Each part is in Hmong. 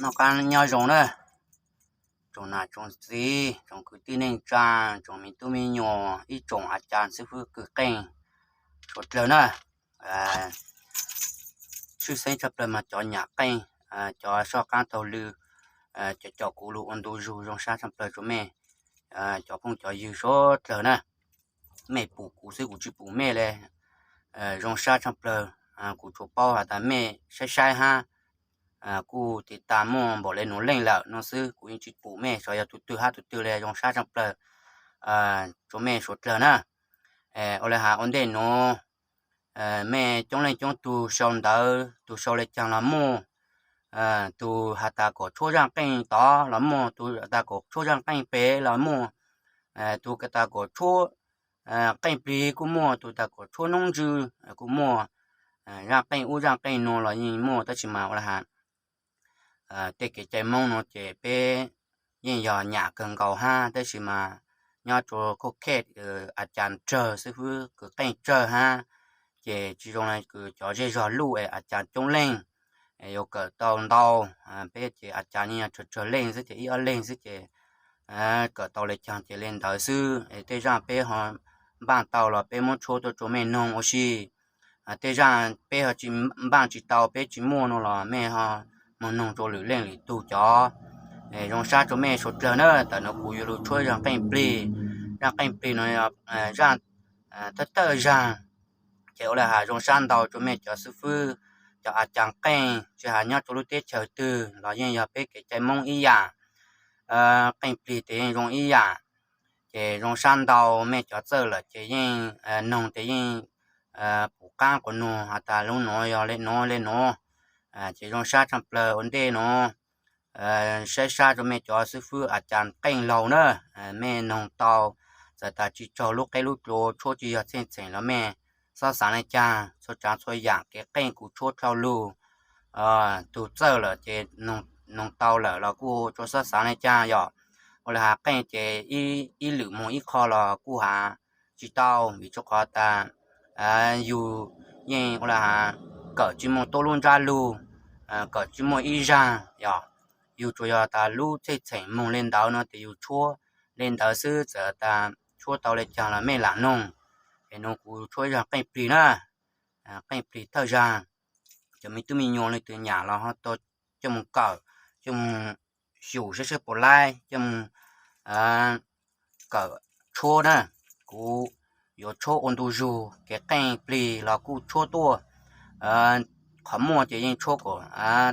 Noj qab nyob zoo na, tsoom nam tsoom txiv, tsoom kwv tij neej tsa, tsoom me tub me nyuam, ib tsoom a cas xib fwb kws qeej suav dlawg na. Tshwj xeeb tshaj plawg mas cov nyam qeej, cov soj qaab taug lw, cov caum kuv lug ua ntu zug, zoo sab tshaj plawg rua mej cov phooj cov ywg suav dlawg na. Mej pum kuv xwb, kuv tsi pum mej le. Zoo sab tshaj plawg, kuv tsuas paub has tas mej saib saib hab, kuj tiv tas muaj npaum le nuav leej lawm no xwb, kuv yeej tsi pum mej xyov yog tug twg hab tug twg le. Zoo sab tshaj plawg rua mej suav dlawg na. Ua le has ua ntej nuav, mej coob leej coob tug sau ntawv, tug sau le caag los muaj, tug has tas kom tshuab zaaj qeej tod los muaj, tug has tas kom tshuab zaaj qeej peg los muaj, tug has tas kom tshuab qeej plig kuj muaj, tug tas kom tshuab noob ntswg kuj muaj, zaaj qeej ub zaaj qeej nuav los yeej muaj, tab sis mas ua le has tej kev cai Moob nuav ces peb yeej yog nyam kawg nkaus hab, tab sis mas nyob rua khauj khej a cas tsawg, xib fwb kws qeej tsawg hab, ces tsi zoo le kws cov zej zog luj es a cas coob leej yuav kawm tau ntau. Peb ces a cas yeej yog tsawg tsawg leej xwb ces ib ob leeg xwb ces kawm tau le caag ces le ntawd xwb. Tej zaaj peb ho npaaj tau los peb muab tshuab tuaj rua mej noog ua si. Tej zaaj peb ho tsi npaaj tsi tau, peb tsi muaj no los mej ho moog noog rua lwm leej lwm tug cov. Zoo sab rua mej suav dlawg na, tawm nuav kuv yuav lug tshuab zaaj qeej plig. Zaaj qeej plig no zaaj thawj thawj zaag, ces ua le has zoo sab ntau rua mej cov xib fwb, cov a cas qeej, tsi has nyob rua lub teb chaws twg los yeej yog peb kev cai Moob ib yam. Qeej plig tes yeej zoo ib yam, ces zoo sab ntau. Mej cov txawj lawm ces yeej noog tes yeej pum qaab quas nug has tas lub nuav yog le nuav le nuav. Ces zoo sab tshaj plawg ua ntej nuav, saib sab rua mej cov xib fwb a cas qeej laug na, mej noog tau, txawm tas tsi raug lub qeb lub tlua, tshuab tsi yog txheej txheem los mej xob xaav le caag. Txhua tsaav txhua yaam kev qeej kuv tshuab dlhau lug, tug txawj lawm ces noog tau lawm los kuj tsi xob xaav le caag yom. Ua le has qeej ces ib lwm moog ib qho los kuj has tsi tau, vim rua qhov tas yug yeej ua le has kawm tsi muaj tuab lub ntsab lug, kawm tsi muaj ib zaag yom. Yug tsuas yog tas lub txheej txheem moog le ntawd no tes yug tshuab le ntawd xwb, txawm tas tshuab tau le caag los mej lam noog. Es nuav kuv tshuab zaaj qeej plig na, qeej plig thawj zaag. Cov me tub me nyuam leej twg nyam los ho tau coj moog kawm, coj moog xyum saib saib puas laib, coj moog kawm tshuab na. Kuv yuav tshuab ua ntu zug, kev qeej plig los kuj tshuab tuaj. Qhov muaj ces yeej tshuab kom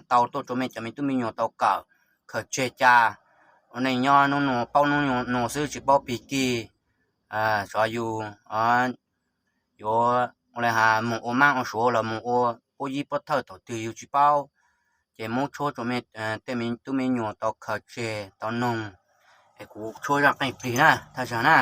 tau tuaj rua mej cov me tub me nyuam tau kawm, khaws tseg ca. Ua neej nyob nub nua paub nub nua xwb tsi paub pig kig. Xyov yug yuav ua le has moog ua maab ua suav los moog ua puab yib puab thawj thaum twg yug tsi paub, ces muab tshuab rua mej tej me tub me nyuam tau khaws tseg tau noog. Es kuv tshuab zaaj qeej plig na, thawj zaag na.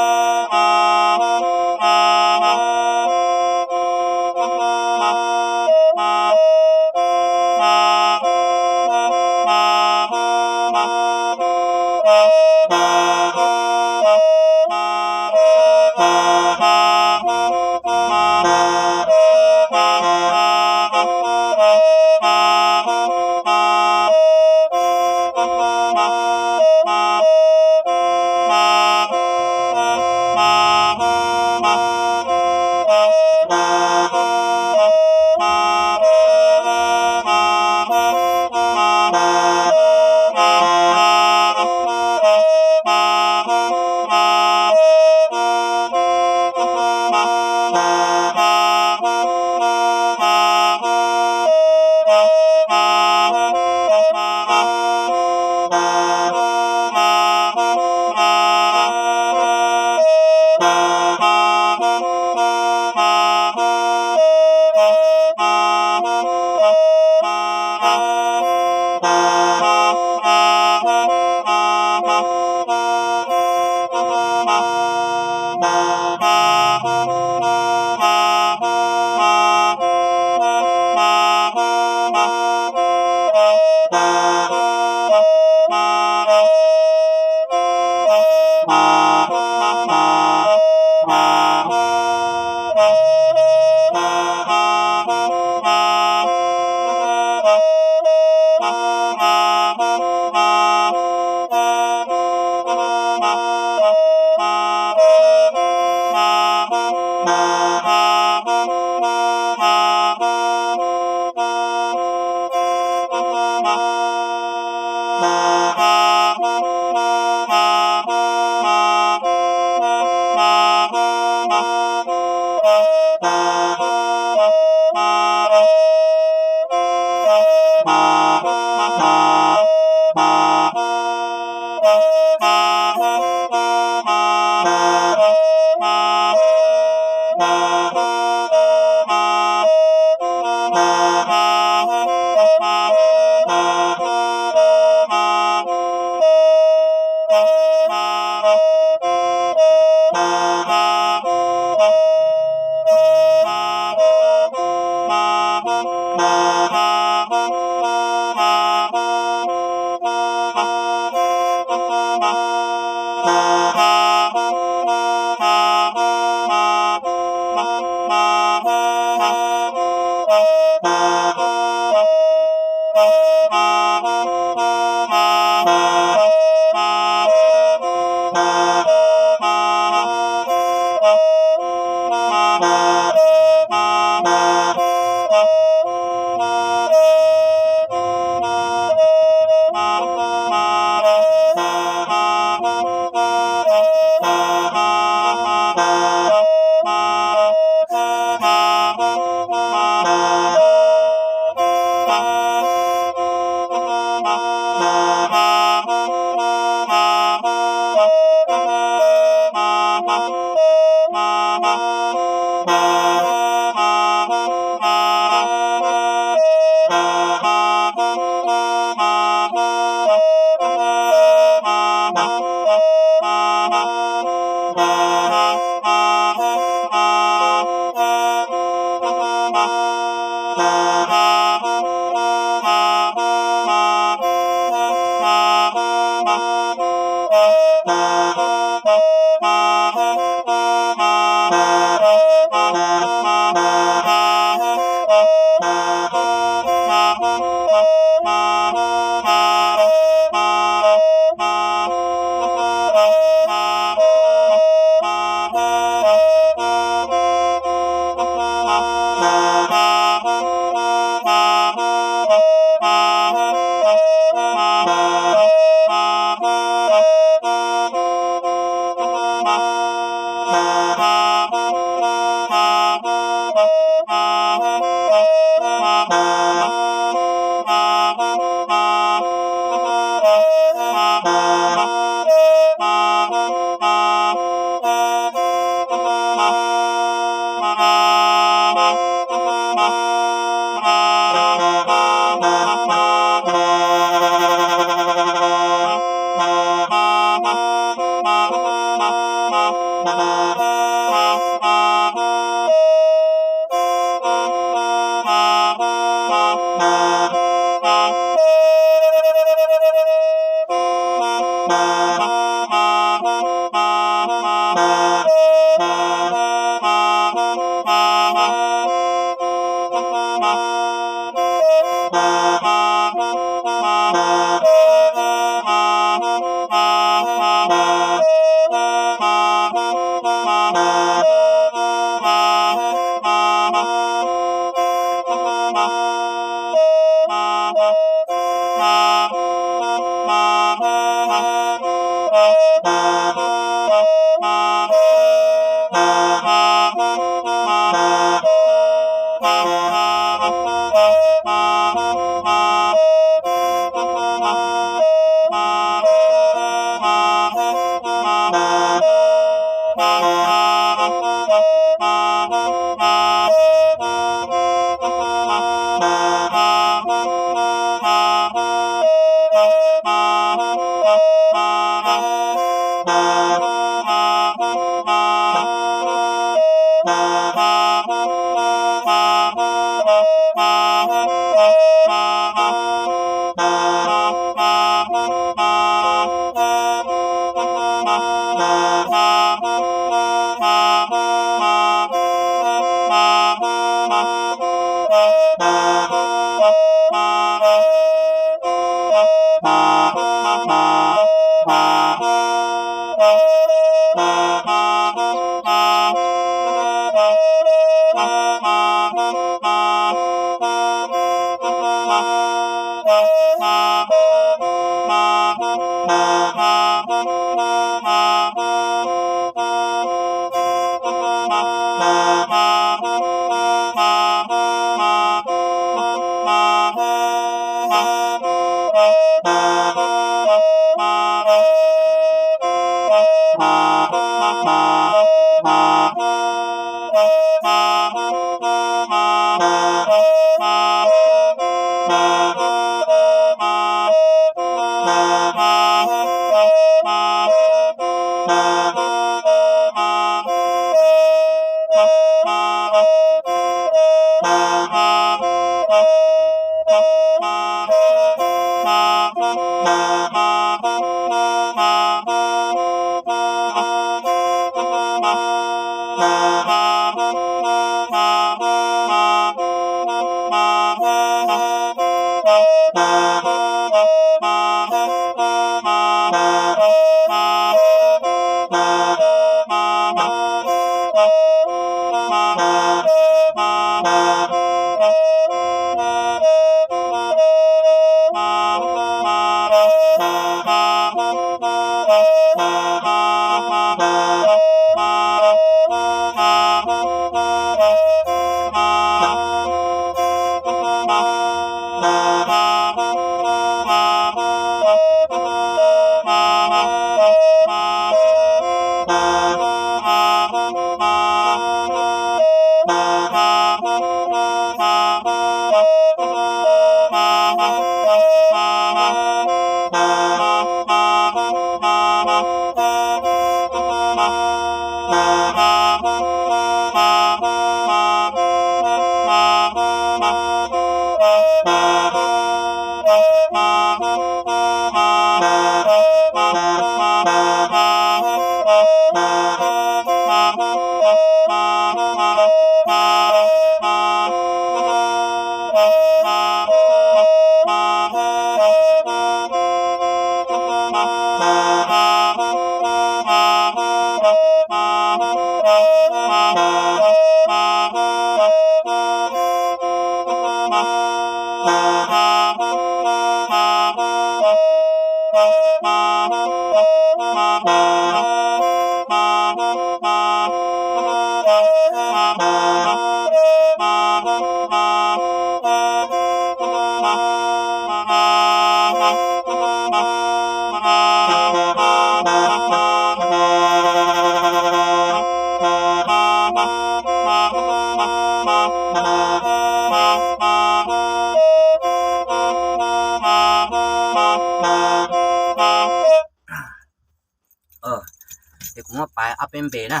Ces kuv muab pais ob peb npe na,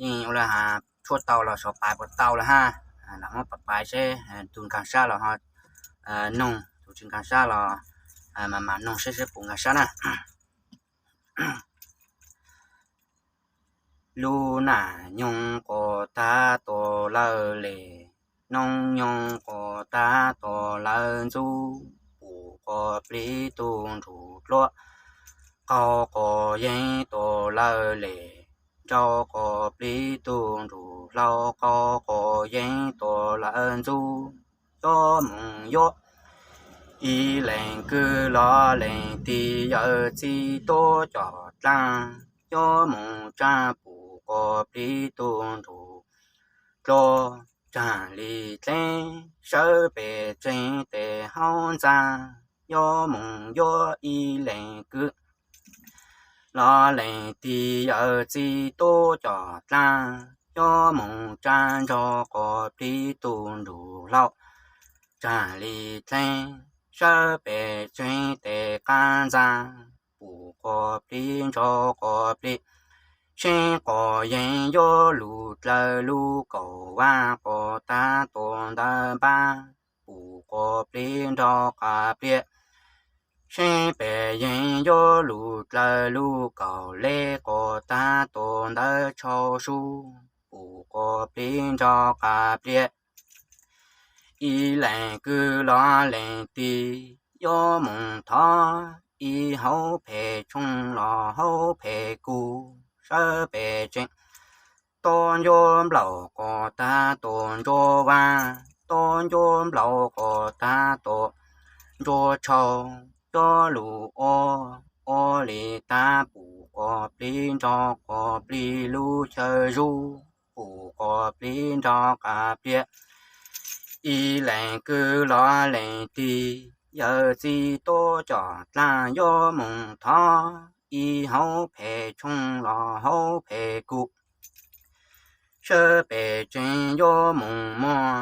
yeej ua li has tshuaj tau los xyov pais puas tau lawm hab. Lam muab pais pais seb tus nkaag sab los ho noog, tus tsis nkaag sab los mas mam noog seb seb puas nkaag sab na. Lub nam nyoog quas tag tua lawv les, noob nyoog quas tag tua lawv ntxub, pum quas plib tug nrug dluab, qaug quas yeeb tua lawv les, nrau quas plib tug nrug hlau, qaug quas yeeb tua lawv ntxub. Yuav moog yuav ib leeg kwv los leeg tig, yawm txiv tuab cov dlaab, yuav moog tsaam pum quas plib tug nrug dluab, tsaam li dleeb sawv pem tsev tes haub ntxaa, yuav moog yuav ib leeg kwv los leeg tig, yawm txiv tuab cov dlaab, yuav moog tsaam nrau quas plib tug nrug hlau, tsaam li dleeb sawv pem tsev tes qaab ntxaa, pum quas plib nrau quas plib, seeb quas yeeb yuav lug dlawg lug kaum vaaj quas tag tua ntawv npaab, pum quas plib nrau qas pliab, seeb pem yeeb yuav lug dlawg lug kaum leb quas tag tua ntawv tshau sub, pum quas plib nrau qas pliab. Ib leeg kwv los leeg tig, yuav moog thov ib hauv phem tshooj los hauv phem kuv, sawv pem tsev, tuab ncuab nplaum quas tag tua ntsuab vaaj, tuab ncuab nplaum quas tag tua ntsuab tshau, yuav lug ua, ua li tag pum quas plib nrau quas plib lub chaw zub, pum quas plib nrau qas pliab. Ib leeg kwv los leeg tig, yawm txiv tuab cov dlaab, yuav moog thov ib hauv phem tshooj los hauv phem kuv. Sab pem tseem yuav mus muag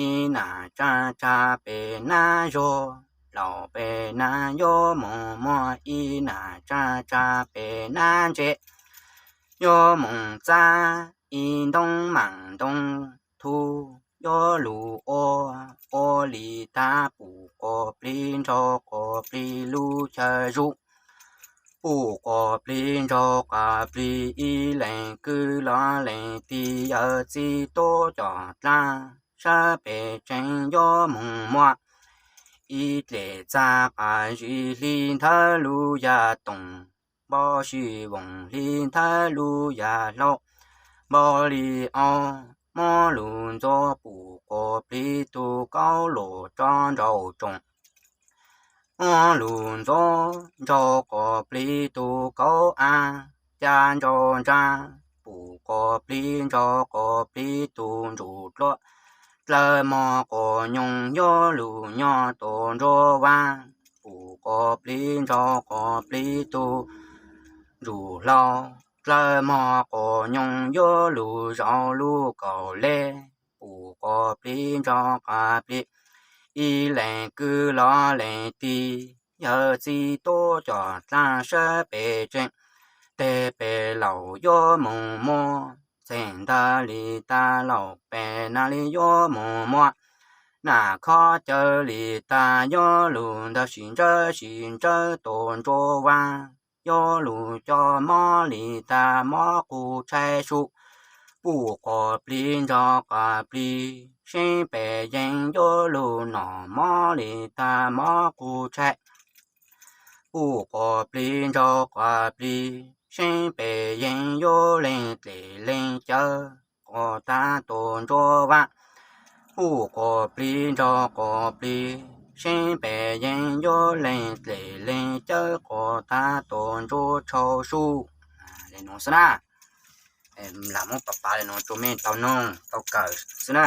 ib nam tsa tsa pem nab zog, laus pem nab yuav mus muag ib nam tsa tsa pem nab ntse, yuav mus txab ib ntoo maam ntoo thuv, yuav lug ua, ua li tag pum quas plig nraug quas plig lub chaw zuj, pum quas plig nraug quas plig ib leeg kwv los leeg tig, yawm txiv tub coj dlaab sab pem tseem yuav mus muag ib dlej txag quas zis hli nthawv lub yam toom, npau sij voos hli nthawv lub yam hlau, npau li au, muab lug ntxuav pum quas plig tug kaub lug tso nraum tsoom, muab lug ntxuav nraug quas plig tug kaub av, ca nraug ntsa, pum quas plig nraug quas plig tug ntsuj dlua, dlawg mog quas nyoog yuav lug nyob tuaj nruab vaab, pum quas plig nraug quas plig tug ntsuj hlau, dlawg mog quas nyoog yuav lug zaum lub kaum le, pum quas plig nraug quas plig ib leeg kwv los leeg tig, yawm txiv tub coj dlaab sab pem tseem, teg pem laus yuav mus muag, txheej ntag li tag laus pem nab li yuav mus muag, nam khob cawv li tag yuav lug ntag sib ntsawb sib ntsawb tuaj nruab vaab, yuav lug coj mob li tag mob qug tshais su, pum quas plig nraug quas plig seeb pem yeeg yuav lug nom mob li tag mob qug tshais, pum quas plig nraug quas plig seeb pem yeeg yuav leeg dlej leeg cawv quas tag tuaj nruab vaab, pum quas plig nraug quas plig seeb pem yeeg yuav leeg dlej leeg cawv quas tag tuaj nruab tshau su. Li nuav xwb na. Lam muab pab pab li nuav rua mej tau noog tau kawm xwb na.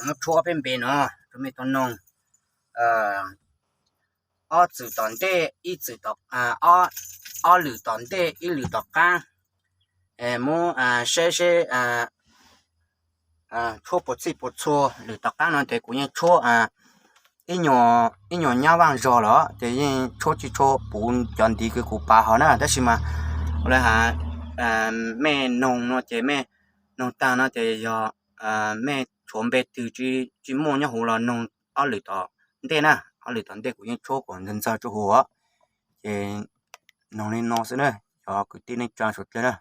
Muab tshuab peb npe no rau mej tau noog. Ob txwm tom ntej ib txwm, ob lwm tom ntej ib lwm tom qaab. Muab saib seb tshuab puas txhij puas txhua. Lwm tom qaab no ces kuv yeej tshuab ib nyuag nyab vaaj zog lawm ces yeej tshuab tsi tshua puv cov ntiv kws kuv pav hov na, tab sis mas ua le has mej noog no ces mej noog taag no ces yog mej tshuav npe twg tsi muaj nyob huv los noog ob lwm tom ntej na. Ob lwm tom ntej kuv yeej tshuab kom ntxag ntxag rua huv os. Ces noog li no xwb na, cov kwv tij neej tsaa suav dlawg na.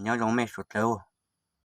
Nyob zoo mej suav dlawg.